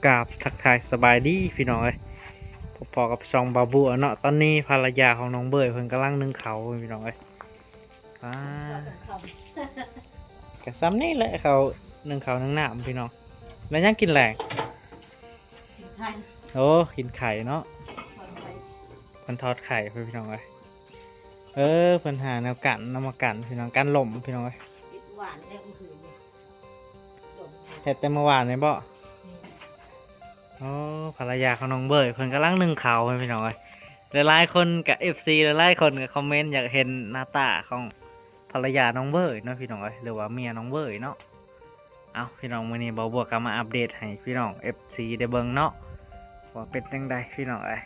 ກາບທັກທາຍສະບາຍດີພີ່ນ້ອງເອີຍ, ພໍ້ກັບຊ່ອງບ່າວບົວເນາະ. ຕອນນີ້ພັນລະຍາຂອງນ້ອງເບີຍເພິ່ນກຳລັງໜຶ້ງເຂົ້າພີ່ນ້ອງເອີຍ. ອ່າ ກະຊ່ຳນີ້ແຫຼະ ເຂົ້າໜຶ້ງເຂົ້າໜຶ້ງນ້ຳພີ່ນ້ອງ. ແລ້ວຫຍັງກິນແລງ? ກິນໄຂ່. ໂອ້ ກິນໄຂ່ເນາະ, ເພິ່ນທອດໄຂ່ພີ່ນ້ອງເອີຍ. ເອີ ເພິ່ນຫາແນວກັນນຳມາກັນພີ່ນ້ອງ, ກັນລົມພີ່ນ້ອງເອີຍ. ເຮັດແຕ່ມື້ວານນີ້ບໍ? ໂອ້ ພັນລະຍາຂອງນ້ອງເບີຍເພິ່ນກຳລັງໜຶ້ງເຂົ້າພີ່ນ້ອງເອີຍ. ຫຼາຍໆຄົນກະ ເອັຟຊີ ຫຼາຍໆຄົນກະຄອມເມັນຢາກເຫັນໜ້າຕາຂອງພັນລະຍານ້ອງເບີຍເນາະພີ່ນ້ອງເອີຍ ຫຼືວ່າເມຍນ້ອງເບີຍເນາະ. ເອົ້າ ພີ່ນ້ອງ ມື້ນີ້ບ່າວບົວກະມາອັບເດດໃຫ້ພີ່ນ້ອງ ເອັຟຊີ ໄດ້ເບິ່ງເນາະ ວ່າເປັນຈັ່ງໃດພີ່ນ້ອງເອີຍ.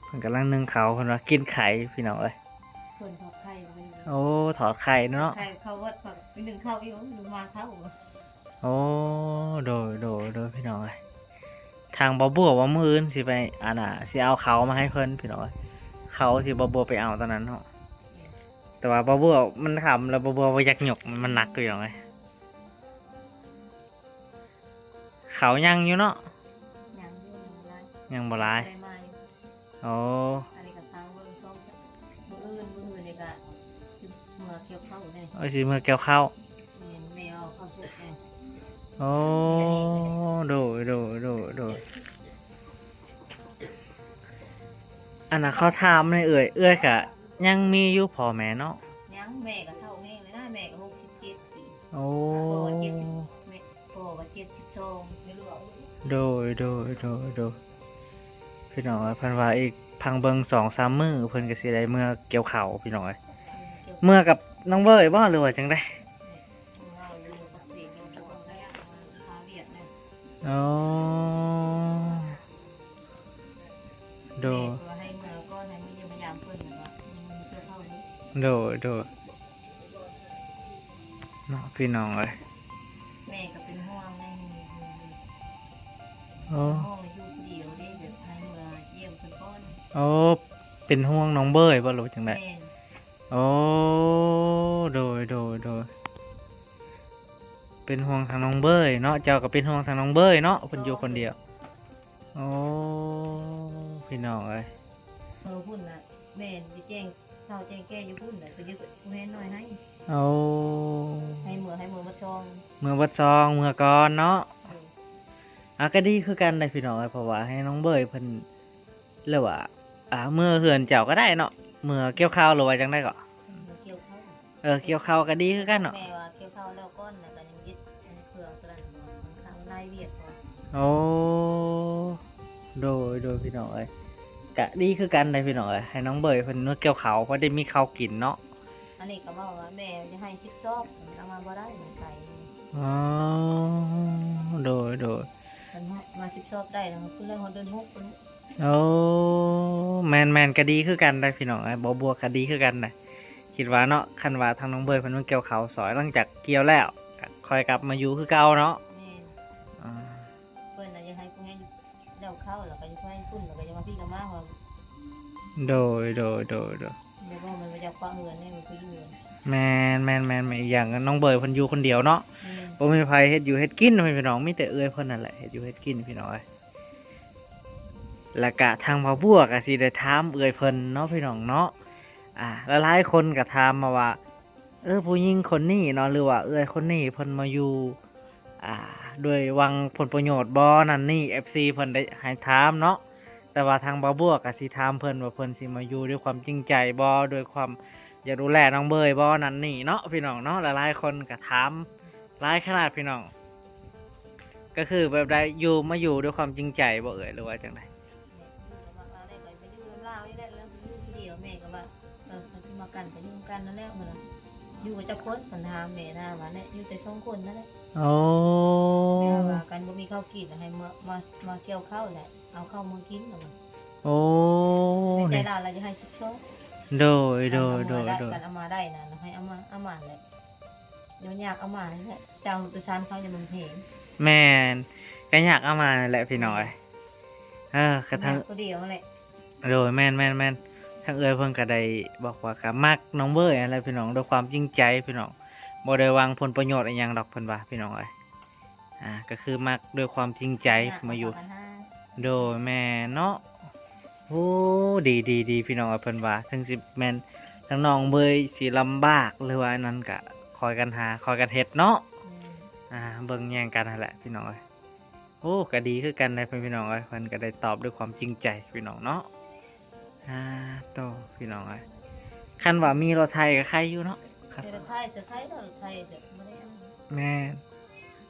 ເພິ່ນກຳລັງໜຶ້ງເຂົ້າ ເພິ່ນວ່າກິນໄຂ່ພີ່ນ້ອງເອີຍ. ເພິ່ນທອດໄຂ່. ໂອ້ ທອດໄຂ່ເນາະ, ໄຂ່ເຂົ້າວັດ ໜຶ້ງເຂົ້າອີກ ມາເຂົ້າ. ໂອ້ ໂດຍ ໂດຍ ໂດຍ ພີ່ນ້ອງເອີຍ. ທາງບ່າວບົວວ່າມື້ອື່ນຊິໄປ ອັນນ່າ ຊິເອົາເຂົ້າມາໃຫ້ເພິ່ນພີ່ນ້ອງເອີຍ, ເຂົ້າທີ່ບ່າວບົວໄປເອົາຕອນນັ້ນເນາະ. ແຕ່ວ່າບ່າວບົວມັນຄ່ຳແລ້ວ ບ່າວບົວບໍ່ຢາກຍົກ ມັນໜັກຢູ່ພີ່ນ້ອງເອີຍ. ເຂົ້າຍັງຢູ່ເນາະ? ຍັງຢູ່ ຍັງບໍ່ຫຼາຍ. ໂອ້ ອັນນີ້ກະທາງເບິ່ງຊ່ອງ ມື້ອື່ນ ມື້ອື່ນນີ້ກະຊິເມືອກ່ຽວເຂົ້າແດ່. ໂອ້ຍ ຊິເມືອກ່ຽວເຂົ້າ. ແມ່ນ ແມ່ເອົາເຂົ້າສຸກແດ່. ໂອ້ ໂດຍ ໂດຍ ໂດຍ ໂດຍ. ອັນນ່າ ຂໍຖາມແດ່ເອື້ອຍ, ເອື້ອຍກະຍັງມີຢູ່ພໍ່ແມ່ເນາະ? ຍັງ, ແມ່ກະເຖົ້າແຮງແລ້ວນະ, ແມ່ກະຫົກສິບເຈັດປີ. ໂອ້ ພໍ່ກະເຈັດສິບ ແມ່ ພໍ່ກະເຈັດສິບສອງ. ໂດຍ ໂດຍ ໂດຍ ໂດຍ. ພີ່ນ້ອງເອີຍ ເພິ່ນວ່າອີກພັງເບິ່ງສອງສາມມື້ ເພິ່ນກະຊິໄດ້ເມືອກ່ຽວເຂົ້າພີ່ນ້ອງເອີຍ. ເມືອກັບນ້ອງເບີຍບໍ ຫຼືວ່າຈັ່ງໃດ? ໂອ້ ໂດຍ ໂດຍ ໂດຍ ເນາະ ພີ່ນ້ອງເອີຍ. ແມ່ກະເປັນຫ່ວງແດ່. ໂອ້ ເປັນຫ່ວງ ຢູ່ຜູ້ດຽວເດ້ ແບບໃຫ້ເມືອຢ້ຽມເພິ່ນກ່ອນ. ໂອ້ ເປັນຫ່ວງນ້ອງເບີຍບໍ ຫຼືວ່າຈັ່ງໃດ? ແມ່ນ. ໂອ້ ໂດຍ ໂດຍ ໂດຍ. ເປັນຫ່ວງທາງນ້ອງເບີຍເນາະ, ເຈົ້າກະເປັນຫ່ວງທາງນ້ອງເບີຍເນາະ, ເພິ່ນຢູ່ຄົນດຽວ. ໂອ້ ພີ່ນ້ອງເອີຍ ເອີ ພຸ້ນນະ ແມ່ນ ໄປແຈ້ງເຖົ້າແຈ້ງແກ່ຢູ່ພຸ້ນນະ ໄປຢູ່ກັບຜູ້ແມ່ນ້ອຍໃຫ້. ໂອ້ ໃຫ້ເມືອ ໃຫ້ເມືອບັດຊອງ ເມືອບັດຊອງ ເມືອກ່ອນເນາະ. ໂດຍ. ອ່າ ກະດີຄືກັນໄດ໋ພີ່ນ້ອງເອີຍ ເພາະວ່າໃຫ້ນ້ອງເບີຍເພິ່ນ ຫຼືວ່າ ອ່າ ເມືອເຮືອນເຈົ້າກະໄດ້ເນາະ, ເມືອກ່ຽວເຂົ້າ ຫຼືວ່າຈັ່ງໃດເກາະ? ເມືອກ່ຽວເຂົ້າ. ເອີ ກ່ຽວເຂົ້າກະດີຄືກັນເນາະ. ແມ່ວ່າກ່ຽວເຂົ້າແລ້ວກ່ອນ ແລ້ວກະຍັງເຮັດເຄື່ອງຕົວນັ້ນ ມັນທຳຫຼາຍວຽກ. ໂອ້ ໂດຍ ໂດຍ ພີ່ນ້ອງເອີຍ ກະດີຄືກັນໄດ໋ພີ່ນ້ອງເອີຍ ໃຫ້ນ້ອງເບີຍເພິ່ນເມືອກ່ຽວເຂົ້າ ພໍໄດ້ມີເຂົ້າກິນເນາະ. ອັນນີ້ກະເວົ້າວ່າແມ່ຈະໃຫ້ສິບຊອບ ມັນເອົາມາບໍ່ໄດ້ ມັນໄກ. ອໍ ໂດຍ ໂດຍ. ຄັນມາສິບຊອບໄດ້ແລ້ວ ຄືເລື່ອງຮອດເດືອນຫົກພຸ້ນ. ໂອ້ ແມ່ນໆ ກະດີຄືກັນໄດ໋ພີ່ນ້ອງເອີຍ ບໍ່ ບົວກະດີຄືກັນໄດ໋ ຄິດວ່າເນາະ. ຄັນວ່າທາງນ້ອງເບີຍເພິ່ນມາກ່ຽວເຂົ້າຊ່ອຍ ຫຼັງຈາກກ່ຽວແລ້ວກະຄ່ອຍກັບມາຢູ່ຄືເກົ່າເນາະ. ແມ່ນ. ອ່າ ເພິ່ນນະຢາກໃຫ້ຜູ້ໃຫ້ ດຽວເຂົ້າ ແລ້ວກະຢູ່ແຂວງພຸ້ນ ແລ້ວກະຍັງວ່າພີ່ກະມາ. ໂດຍ ໂດຍ ໂດຍ ໂດຍ. ແມ່ນບໍ່ ມັນບໍ່ຢາກປະເຮືອນເດ້ ມັນຄືຢູ່. ແມ່ນ ແມ່ນ ແມ່ນ ແມ່ນ. ອີກຢ່າງນ້ອງເບີຍເພິ່ນຢູ່ຄົນດຽວເນາະ. ແມ່ນ. ບໍ່ມີໃຜເຮັດຢູ່ເຮັດກິນພີ່ນ້ອງ ມີແຕ່ເອື້ອຍເພິ່ນນັ້ນແຫຼະເຮັດຢູ່ເຮັດກິນພີ່ນ້ອງເອີຍ. ແລ້ວກະທາງບ່າວບົວກະຊິໄດ້ຖາມເອື້ອຍເພິ່ນເນາະ ພີ່ນ້ອງເນາະ. ອ່າ ຫຼາຍໆຄົນກະຖາມມາວ່າ ເອີ ຜູ້ຍິງຄົນນີ້ເນາະ ຫຼືວ່າເອື້ອຍຄົນນີ້ເພິ່ນມາຢູ່ ອ່າ ດ້ວຍຫວັງຜົນປະໂຫຍດບໍ່ ນັ້ນນີ້ ເອັຟຊີ ເພິ່ນໄດ້ໃຫ້ຖາມເນາະ. ແຕ່ວ່າທາງບ່າວບົວກະຊິຖາມເພິ່ນວ່າ ເພິ່ນຊິມາຢູ່ດ້ວຍຄວາມຈິງໃຈບໍ່ ດ້ວຍຄວາມຢາກດູແລນ້ອງເບີຍບໍ່ ນັ້ນນີ້ເນາະ ພີ່ນ້ອງເນາະ. ຫຼາຍໆຄົນກະຖາມຫຼາຍຂະໜາດ ພີ່ນ້ອງ ກະຄືແບບໃດ ຢູ່ ມາຢູ່ດ້ວຍຄວາມຈິງໃຈບໍ່ເອື້ອຍ ຫຼືວ່າຈັ່ງໃດ? ແມ່ນ ຢູ່ກັບລາວນີ້ແຫຼະ ຢູ່ນຳລາວນີ້ແຫຼະ ແລ້ວຢູ່ຜູ້ດຽວ. ແມ່ກະວ່າ ເອີ ຄັນຊິມາກັນກະຢູ່ນຳກັນນັ້ນແຫຼະ ເພິ່ນວ່າ. ຢູ່ກັບຈັກຄົນ? ເພິ່ນຖາມແມ່ນະ ວ່າແຫຼະ ຢູ່ແຕ່ສອງຄົນນັ້ນແຫຼະ. ໂອ້ ແມ່ວ່າ ຄັນບໍ່ມີເຂົ້າກິນ ໃຫ້ມາ ມາ ມາກ່ຽວເຂົ້າແຫຼະ ເອົາເຂົ້າມາກິນ. ໂອ້ ໃນໃຈລາວລະຈະໃຫ້ສິບສອງ. ໂດຍ ໂດຍ ໂດຍ ໂດຍ. ຄັນເອົາມາໄດ້ນະ ໃຫ້ເອົາມາ ເອົາມາແຫຼະ. ໂດຍ ຍາກເອົາມາແຫຼະ ເຈົ້າໂດຍສານເຂົານີ້ມັນແພງ. ແມ່ນ ກະຍາກເອົາມາແຫຼະ ພີ່ນ້ອງເອີຍ. ເອີ ກະທັງ ຍາກຜູ້ດຽວແຫຼະ. ໂດຍ ແມ່ນ ແມ່ນ ແມ່ນ. ທາງເອື້ອຍເພິ່ນກະໄດ້ບອກວ່າກະມັກນ້ອງເບີຍຫັ້ນແຫຼະ ພີ່ນ້ອງ ດ້ວຍຄວາມຈິງໃຈ ພີ່ນ້ອງ ບໍ່ໄດ້ຫວັງຜົນປະໂຫຍດອີ່ຫຍັງດອກ ເພິ່ນວ່າ ພີ່ນ້ອງເອີຍ. ອ່າ ກໍຄືມັກດ້ວຍຄວາມຈິງໃຈ ມາຢູ່ ໂດຍ ແມ່ນເນາະ. ໂອ້ ດີໆໆ ພີ່ນ້ອງເອີຍ ເພິ່ນວ່າ ເຖິງຊິແມ່ນທາງນ້ອງເບີຍຊິລຳບາກ ຫຼືວ່າອັນນັ້ນ ກະຄ່ອຍກັນຫາຄ່ອຍກັນເຮັດເນາະ. ແມ່ນ ອ່າ ເບິ່ງແຍງກັນຫັ້ນແຫຼະ ພີ່ນ້ອງເອີຍ. ໂອ້ ກໍດີຄືກັນໄດ໋ ເພື່ອນພີ່ນ້ອງເອີຍ ເພິ່ນກໍໄດ້ຕອບດ້ວຍຄວາມຈິງໃຈ ພີ່ນ້ອງເນາະ. ອ່າ ໂຕ ພີ່ນ້ອງເອີຍ ຄັນວ່າມີລົດໄຖກໍໄຄຢູ່ເນາະ. ແຕ່ລົດໄຖ ເສືອໄຖ ລົດໄຖ ເສືອບໍ່ໄດ້ເອົາ ແມ່ນ.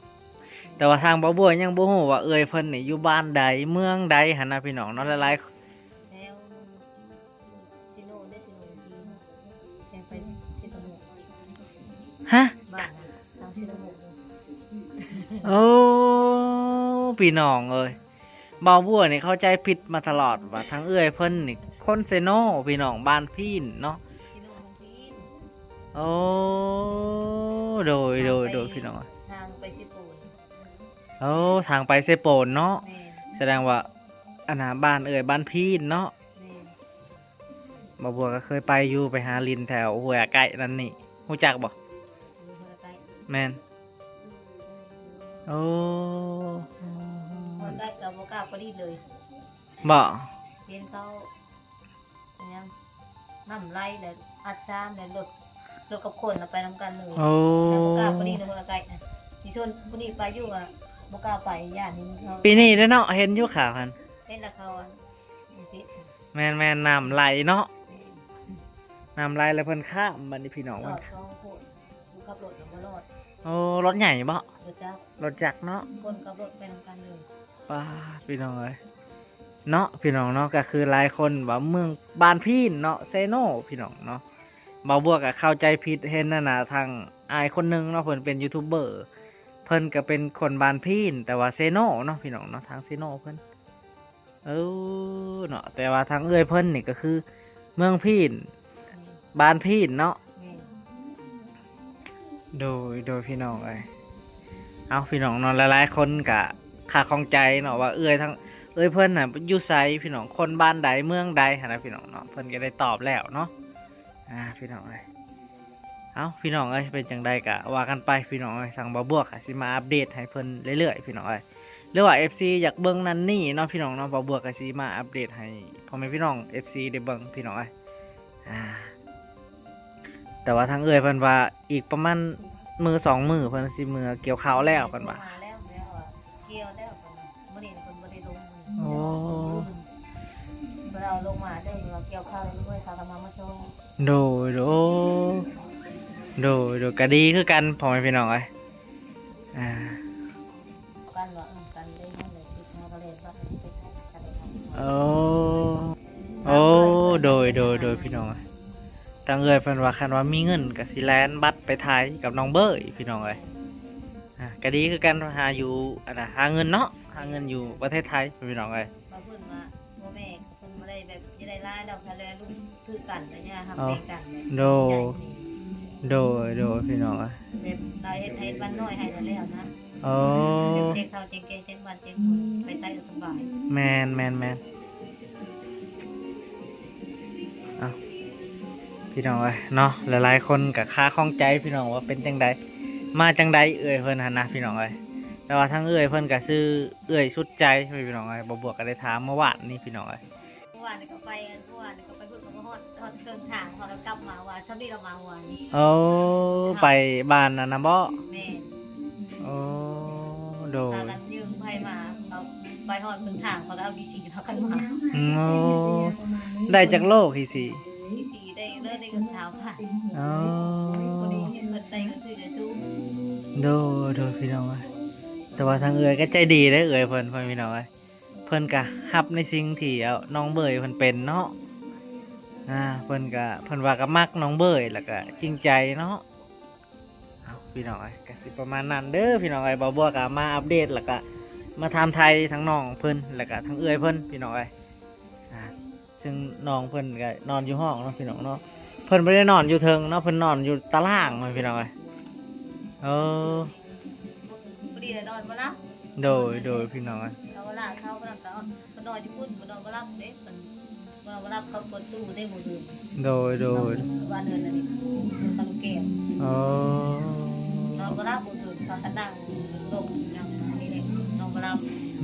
ແຕ່ວ່າທາງບ່າວບົວຍັງບໍ່ຮູ້ວ່າເອື້ອຍເພິ່ນນີ້ຢູ່ບ້ານໃດ ເມືອງໃດຫັ້ນນະ ພີ່ນ້ອງເນາະ. ຫຼາຍໆ ແຖວ ຊິໂນເດ້ ຊິໂນ ແຖວໄປເຊໂຕະໂມກ ຮະ? ບ້ານນະ ທາງເຊໂຕະໂມກ. ໂອ້ ພີ່ນ້ອງເອີຍ ບ່າວບົວນີ້ເຂົ້າໃຈຜິດມາຕະຫຼອດວ່າທາງເອື້ອຍເພິ່ນນີ້ຄົນເຊໂນ ພີ່ນ້ອງ ບ້ານພີນເນາະ. ເຊໂນ ບ້ານພີນ. ໂອ້ ໂດຍ ໂດຍ ທາງໄປ ໂດຍ ພີ່ນ້ອງ ທາງໄປເຊໂປນ. ໂອ້ ທາງໄປເຊໂປນເນາະ. ແມ່ນ ສະແດງວ່າ ອັນນ່າ ບ້ານເອື້ອຍບ້ານພີນເນາະ. ແມ່ນ ບ່າວບົວກໍເຄີຍໄປຢູ່ ໄປຫາຫຼິ້ນແຖວຫ້ວຍອາໄກນັ້ນນີ້ ຮູ້ຈັກບໍ່? ຢູ່ຫ້ວຍອາໄກ. ແມ່ນ. ໂອ້ ຫ້ວຍອາໄກກໍບໍ່ກ້າໄປຫຼິ້ນເລີຍ. ບໍ່? ເຫັນເຂົາ ຫຍັງ ນ້ຳໄຫຼແລ້ວອັດຊາມແລ້ວລົດ ລົດກັບຄົນນະໄປນຳກັນເລີຍ. ໂອ້ ແລ້ວບໍ່ກ້າຜູ້ນີ້ນະ ຜູ້ລະໄກນະ ຊິຊວນຜູ້ນີ້ໄປຢູ່ ກໍບໍ່ກ້າໄປ ຢ້ານເຫັນເຂົາ. ປີນີ້ເດ້ເນາະ ເຫັນຢູ່ຂ່າວຫັ້ນ ເຫັນແລ້ວເຂົາອັນ ແມ່ນໆ ນ້ຳໄຫຼເນາະ. ແມ່ນ ນ້ຳໄຫຼແລ້ວເພິ່ນຂ້າມ ບັດນີ້ພີ່ນ້ອງ ລອດຊ່ອງໂພດ ຜູ້ຂັບລົດນະບໍ່ລອດ. ໂອ້ ລົດໃຫຍ່ບໍ່? ລົດຈັກ ລົດຈັກເນາະ ຄົນກັບລົດໄປນຳກັນເລີຍ. ປາດ ພີ່ນ້ອງເອີຍ ເນາະ ພີ່ນ້ອງເນາະ ກໍຄືຫຼາຍຄົນວ່າເມືອງ ບ້ານພີນເນາະ ເຊໂນ ພີ່ນ້ອງເນາະ. ບ່າວບົວກໍເຂົ້າໃຈຜິດ ເຫັນນັ້ນນະ ທາງອ້າຍຄົນໜຶ່ງເນາະ ເພິ່ນເປັນຢູທູບເບີ ເພິ່ນກໍເປັນຄົນບ້ານພີນ ແຕ່ວ່າເຊໂນເນາະ ພີ່ນ້ອງເນາະ ທາງເຊໂນເພິ່ນ. ເອີ ເນາະ ແຕ່ວ່າທາງເອື້ອຍເພິ່ນນີ້ກໍຄືເມືອງພີນ ແມ່ນ ບ້ານພີນເນາະ. ແມ່ນ ໂດຍ ໂດຍ ພີ່ນ້ອງເອີຍ. ເອົາ ພີ່ນ້ອງເນາະ ຫຼາຍໆຄົນກະຄາຄອງໃຈເນາະ ວ່າເອື້ອຍທາງ ເອື້ອຍເພິ່ນນະຢູ່ໃສ ພີ່ນ້ອງ ຄົນບ້ານໃດ ເມືອງໃດຫັ້ນນະ ພີ່ນ້ອງເນາະ. ເພິ່ນກໍໄດ້ຕອບແລ້ວເນາະ ອ່າ ພີ່ນ້ອງເອີຍ. ເອົາ ພີ່ນ້ອງເອີຍ ເປັນຈັ່ງໃດກະວ່າກັນໄປ ພີ່ນ້ອງເອີຍ. ທາງບ່າວບົວກະຊິມາອັບເດດໃຫ້ເພິ່ນເລື້ອຍໆ ພີ່ນ້ອງເອີຍ ຫຼືວ່າເອັຟຊີຢາກເບິ່ງນັ້ນນີ້ເນາະ ພີ່ນ້ອງເນາະ ບ່າວບົວກະຊິມາອັບເດດໃຫ້ພໍ່ແມ່ພີ່ນ້ອງເອັຟຊີໄດ້ເບິ່ງ ພີ່ນ້ອງເອີຍ. ອ່າ ແຕ່ວ່າທາງເອື້ອຍເພິ່ນວ່າອີກປະມານມື້ສອງມື້ ເພິ່ນຊິເມືອກ່ຽວເຂົ້າແລ້ວ ເພິ່ນວ່າ ມາແລ້ວ ແລ້ວ ກ່ຽວແລ້ວ ເພິ່ນວ່າ ມື້ນີ້ເພິ່ນບໍ່ໄດ້ລົງ. ໂອ້ ເພິ່ນເອົາລົງມາເດີ ວ່າກ່ຽວເຂົ້າແລ້ວ ເມື່ອເຂົາກໍມາ ມາສົ່ງ. ໂດຍ ໂດຍ ໂດຍ ໂດຍ ກໍດີຄືກັນ ພໍ່ແມ່ພີ່ນ້ອງເອີຍ. ອ່າ ກັນວ່າ ເອີ ກັນໄດ້ເງິນໄດ້ສິບ ເຮົາກໍເລີຍວ່າຊິໄປໄທ ກໍໄດ້ໄທ. ໂອ້ ໂອ້ ໂດຍ ໂດຍ ໂດຍ ພີ່ນ້ອງເອີຍ. ທາງເອື້ອຍເພິ່ນວ່າ ຄັນວ່າມີເງິນກໍຊິແລ່ນບັດໄປໄທກັບນ້ອງເບີຍ ພີ່ນ້ອງເອີຍ. ອ່າ ກໍດີຄືກັນ ຫາຢູ່ ອັນນ່າ ຫາເງິນເນາະ ຫາເງິນຢູ່ປະເທດໄທ ພີ່ນ້ອງເອີຍ. ວ່າເພິ່ນວ່າ ພໍ່ແມ່ເພິ່ນບໍ່ໄດ້ແບບຢາກໄດ້ຫຼາຍດອກ ຖ້າແລລູກຖືກກັນ ແລ້ວຢ່າຮັບແບ່ງກັນ. ໂດຍ ໂດຍ ໂດຍ ພີ່ນ້ອງເອີຍ. ແບບລາວເຮັດໃຫ້ເຮັດວັນນ້ອຍໃຫ້ແລ້ວນະ. ໂອ້ ແບບເດັກເຖົ້າແຈ້ງແກ່ແຈ້ງວັນແຈ້ງບຸນ ໄປໃສກໍສະບາຍ. ແມ່ນ ແມ່ນ ແມ່ນ. ເອົ້າ ພີ່ນ້ອງເອີຍເນາະ ຫຼາຍໆຄົນກໍຄາຄອງໃຈ ພີ່ນ້ອງ ວ່າເປັນຈັ່ງໃດ ມາຈັ່ງໃດເອື້ອຍເພິ່ນຫັ້ນນະ ພີ່ນ້ອງເອີຍ. ແຕ່ວ່າທາງເອື້ອຍເພິ່ນກໍຊື່ເອື້ອຍສຸດໃຈ ພີ່ນ້ອງເອີຍ. ບ່າວບົວກໍໄດ້ຖາມເມື່ອວານນີ້ ພີ່ນ້ອງເອີຍ. ເມື່ອວານນີ້ກໍໄປ ເມື່ອວານນີ້ກໍໄປພຸ້ນ ກໍມາຮອດ ຮອດເຄິ່ງທາງ ເຂົາກໍກັບມາວ່າ ຊ່ຳນີ້ລະມາວ່ານີ້. ໂອ້ ໄປບ້ານນັ້ນນະບໍ? ແມ່ນ. ໂອ້ ໂດຍ ພາກັນຢືມໄຜມາ ເຂົາໄປຮອດເຄິ່ງທາງ ເຂົາກໍເອົາຂີ້ສີພາກັນມາ. ອືມ ໂອ້ ໄດ້ຈັກໂລຂີ້ສີ? ຂີ້ສີໄດ້ ເລີ ໄດ້ເງິນຊາວພັນ. ໂອ້ ພໍດີເຫັນເພິ່ນໄດ້ເງິນຊື້ໄດ້ຊູ. ໂດຍ ໂດຍ ພີ່ນ້ອງເອີຍ. ແຕ່ວ່າທາງເອື້ອຍກໍໃຈດີເດ້ ເອື້ອຍເພິ່ນ ພໍ່ແມ່ພີ່ນ້ອງເອີຍ. ເພິ່ນກະຮັບໃນສິ່ງທີ່ ເອົາ ນ້ອງເບີຍເພິ່ນເປັນເນາະ. ອ່າ ເພິ່ນກະ ເພິ່ນວ່າກະມັກນ້ອງເບີຍ ແລ້ວກະຈິງໃຈເນາະ. ເອົາ ພີ່ນ້ອງເອີຍ ກະຊິປະມານນັ້ນເດີ ພີ່ນ້ອງເອີຍ. ບ່າວບົວກະມາອັບເດດ ແລ້ວກະມາຖາມໄຖ່ທັງນ້ອງເພິ່ນ ແລ້ວກະທັງເອື້ອຍເພິ່ນ ພີ່ນ້ອງເອີຍ. ອ່າ ຊຶ່ງນ້ອງເພິ່ນກໍນອນຢູ່ຫ້ອງເນາະ ພີ່ນ້ອງເນາະ. ເພິ່ນບໍ່ໄດ້ນອນຢູ່ເທິງເນາະ ເພິ່ນນອນຢູ່ຕາລ່າງເນາະ ພີ່ນ້ອງເອີຍ. ເອີ ພໍດີແລ້ວນອນບໍ່ຫຼັບ. ໂດຍ ໂດຍ ພີ່ນ້ອງເອີຍ. ເຂົາວ່າລາເຂົາ ເພິ່ນກໍ ເພິ່ນນອນຢູ່ພຸ້ນ ເພິ່ນນອນບໍ່ຫຼັບເດ້ ເພິ່ນນອນບໍ່ຫຼັບ ເຂົາເປີດຕູ້ເດ້ມື້ຄືນ. ໂດຍ ໂດຍ ວ່າເດີນອັນນີ້ ເຂົາລູກແກ້ວ. ອໍ ນອນບໍ່ຫຼັບມື້ຄືນ ພາກັນນັ່ງລົມຫຍັງ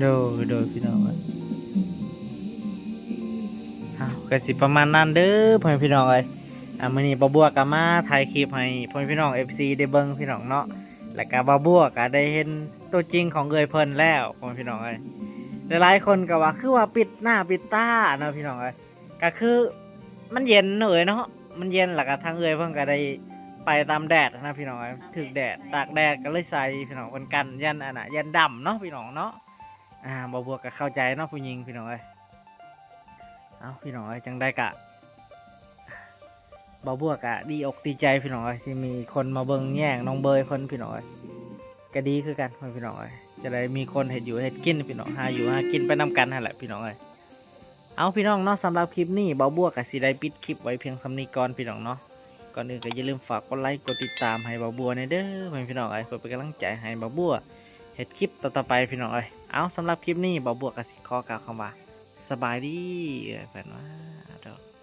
ໂດຍ ໂດຍ ພີ່ນ້ອງເອີຍ ເອົາ ກໍຊິປະມານນັ້ນເດີ ພໍ່ແມ່ພີ່ນ້ອງເອີຍ. ອ່າ ມື້ນີ້ບ່າວບົວກໍມາຖ່າຍຄລິບໃຫ້ພໍ່ແມ່ພີ່ນ້ອງ ເອັຟຊີ ໄດ້ເບິ່ງ ພີ່ນ້ອງເນາະ. ແລ້ວກໍບ່າວບົວກໍໄດ້ເຫັນຕົວຈິງຂອງເອື້ອຍເພິ່ນແລ້ວ ພໍ່ແມ່ພີ່ນ້ອງເອີຍ. ຫຼາຍໆຄົນກໍວ່າ ຄືວ່າປິດໜ້າປິດຕາເນາະ ພີ່ນ້ອງເອີຍ. ກໍຄືມັນເຢັນເນາະເອື້ອຍເນາະ ມັນເຢັນ ແລ້ວກໍທາງເອື້ອຍເພິ່ນກໍໄດ້ໄປຕາມແດດນະ ພີ່ນ້ອງເອີຍ. ຖືກແດດ ຕາກແດດກໍເລີຍໃສ່ ພີ່ນ້ອງ ເພິ່ນກັນ ຢ້ານອັນນ່າ ຢ້ານດຳເນາະ ພີ່ນ້ອງເນາະ. ອ່າ ບ່າວບົວກໍເຂົ້າໃຈເນາະ ຜູ້ຍິງ ພີ່ນ້ອງເອີຍ. ເອົ້າ ພີ່ນ້ອງເອີຍ ຈັ່ງໃດກະ ບ່າວບົວກະດີອົກດີໃຈ ພີ່ນ້ອງເອີຍ ທີ່ມີຄົນມາເບິ່ງແຍງນ້ອງເບີຍເພິ່ນ ພີ່ນ້ອງເອີຍ. ກະດີຄືກັນ ພີ່ນ້ອງເອີຍ ຈະໄດ້ມີຄົນເຮັດຢູ່ເຮັດກິນ ພີ່ນ້ອງ ຫາຢູ່ຫາກິນໄປນຳກັນຫັ້ນແຫຼະ ພີ່ນ້ອງເອີຍ. ເອົາ ພີ່ນ້ອງເນາະ ສຳລັບຄລິບນີ້ ບ່າວບົວກະຊິໄດ້ປິດຄລິບໄວ້ພຽງສ່ຳນີ້ກ່ອນ ພີ່ນ້ອງເນາະ. ກ່ອນອື່ນກໍຢ່າລືມຝາກກົດໄລກົດຕິດຕາມໃຫ້ບ່າວບົວແດ່ເດີ ພີ່ນ້ອງເອີຍ ເພື່ອເປັນກຳລັງໃຈໃຫ້ບ່າວບົວເຮັດຄລິບຕໍ່ໆໄປ ພີ່ນ້ອງເອີຍ. ເອົາ ສຳລັບຄລິບນີ້ ບ່າວບົວກໍຊິຂໍກ່າວຄຳວ່າ ສະບາຍດີ ເອີ ເພິ່ນວ່າດອກ.